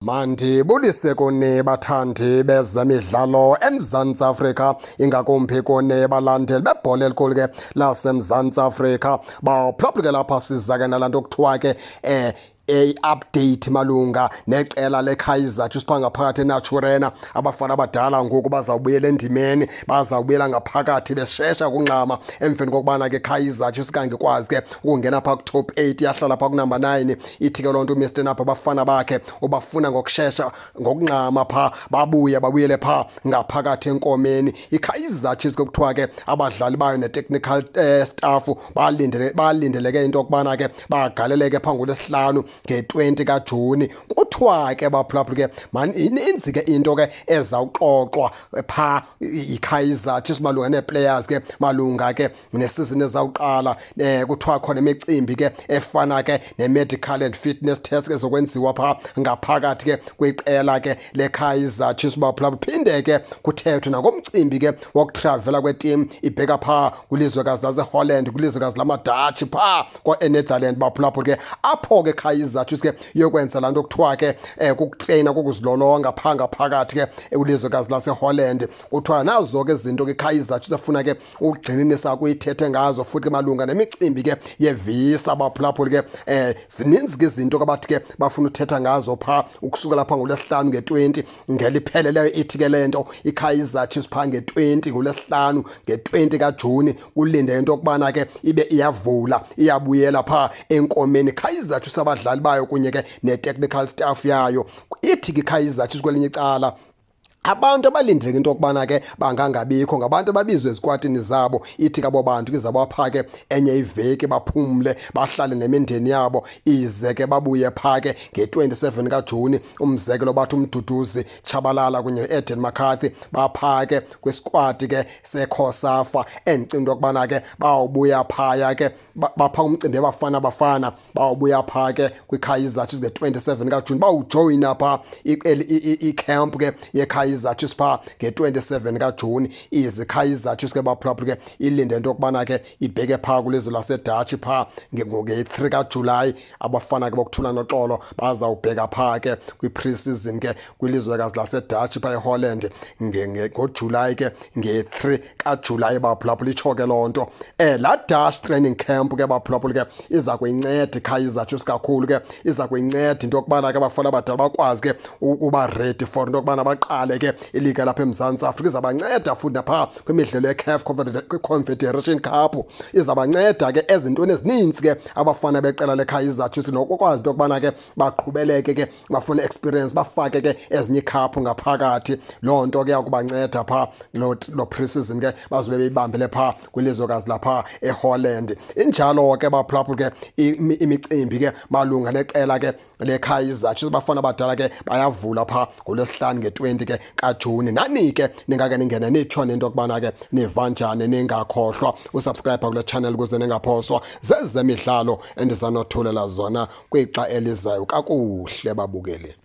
Mandibulise kuni bathandi bezemidlalo eMzantsi Afrika, ingakumbi kuni balandeli bebhola elikhulu ke laseMzantsi Afrika. Bawuphulaphula ke lapha siza ke nalaa nto kuthiwa ke i-update malunga neqela leKaizer Chiefs phaa ngaphakathi eNaturena. Abafana abadala ngoku bazawubuyela endimeni, bazawubuyela ngaphakathi beshesha kungxama emveni kokubana ke Kaizer Chiefs kangekwazi ke ukungena phaa ku-top 8, yahlala phaa kunumber 9. Ithi ke loo nto uMr Napha abafana bakhe ubafuna ngokushesha ngokungxama phaa babuye babuyele phaa ngaphakathi enkomeni. IKaizer Chiefs ke kuthiwa ke abadlali bayo ne-technical staff balindeleke into yokubana ke bagaleleke phaa ngoLwesihlanu nge-20 kaJuni. Kuthiwa ke baphulaphula ke ininzi ke into ke ezawuxoxwa phaa yiKaizer Chiefs malunga nee-players ke malunga ke nesizini ezawuqala. Kuthiwa khona imicimbi ke efana ke ne-medical and fitness test ezokwenziwa phaa ngaphakathi ke kwiqela ke leKaizer Chiefs baphulaphula. Phinde ke kuthethwe nangomcimbi ke wokutravela kwetim ibheka phaa kwilizwekazi laseHolland, kwilizwekazi lamaDatshi phaa kwa-eNetherland baphulaphula ke, apho ke Kaizer Chiefs ke iyokwenza laa nto kuthiwa ke kukutreyina, kukuzilolonga phaa ngaphakathi ke kwilizwekazi laseHolland. Kuthiwa nazo ke izinto ke Kaizer Chiefs efuna ke ukugxininisa kuyithethe ngazo, futhi ke malunga nemicimbi ke yevisa baphulaphula ke. Zininzi ke izinto ke abathi ke bafuna uthetha ngazo phaa ukusukela phaa ngoLwesihlanu nge-20 ngelipheleleyo. Ithi ke le nto iKaizer Chiefs phaa nge-20, ngoLwesihlanu nge-20 kaJuni, kulinde into yokubana ke ibe iyavula iyabuyela phaa enkomeni Kaizer Chiefs, abadlali bayo kunye ke ne-technical staff yayo. Ithi ke Kaizer Chiefs kwelinye icala abantu abalindeleke into yokubana ke bangangabikho ngabantu ababizwe ezikwatini zabo. Ithi ke abo bantu kizawubapha ke enye iveki baphumle, bahlale nemindeni yabo, ize ke babuye phaa ke nge-27 kaJuni. Umzekelo, bathi uMduduzi Tshabalala kunye no-Eden McCarthy baphaa ke kwisquad ke seCOSAFA, endicinga into yokubana ke bawubuya phaya ke bapha umcimbi abafana bafana bawubuya phaa ke kwiKaizer Chiefs nge-27 kaJuni, bawujoyina phaa icamp ke yeKaizer Chiefs phaa nge-27 kaJuni. Ize Kaizer Chiefs ke baphulaphula ke ilinde into yokubana ke ibheke phaa kwilizwe laseDatshi phaa nge-3 kaJulayi. Abafana ke bokuthula noxolo bazawubheka phaa ke kwi-pre-season ke kwilizwekazi laseDatshi phaa eHolland ngoJulayi ke, nge-3 kaJulayi baphulaphula. Itsho ke loo nto laa Dutch training camp ke baphulaphula ke iza kuyinceda iKaizer Chiefs kakhulu ke, iza kuyinceda into yokubana ke abafana abadala bakwazi ke ukuba ready for into yokubana baqale ke iliga lapha eMzantsi Afrika. Izabanceda futhi naphaa kwimidlalo yeCAF Confederation Cup, izabanceda ke ezintweni ezininzi ke abafana beqela leKaizer Chiefs, nokukwazi into yokubana ke baqhubeleke ke bafune experience, bafake ke ezinye ikhaphu ngaphakathi. Loo nto ke yakubanceda phaa lo pre-season ke bazobe beyibambele phaa kwilizwekazi lapha eHolland. Injalo ke baphulaphula ke imicimbi ke malunga neqela ke leKaizer Chiefs. Bafana abadala ke bayavula phaa ngoLwesihlanu nge-20 ke kaJuni. Nani ke ningake ningene nitsho nento yokubana ke niva njani. Ningakhohlwa usubscribe kule channel ukuze ningaphoswa zezemidlalo endizanothulela zona kwixa elizayo. Kakuhle babukeli.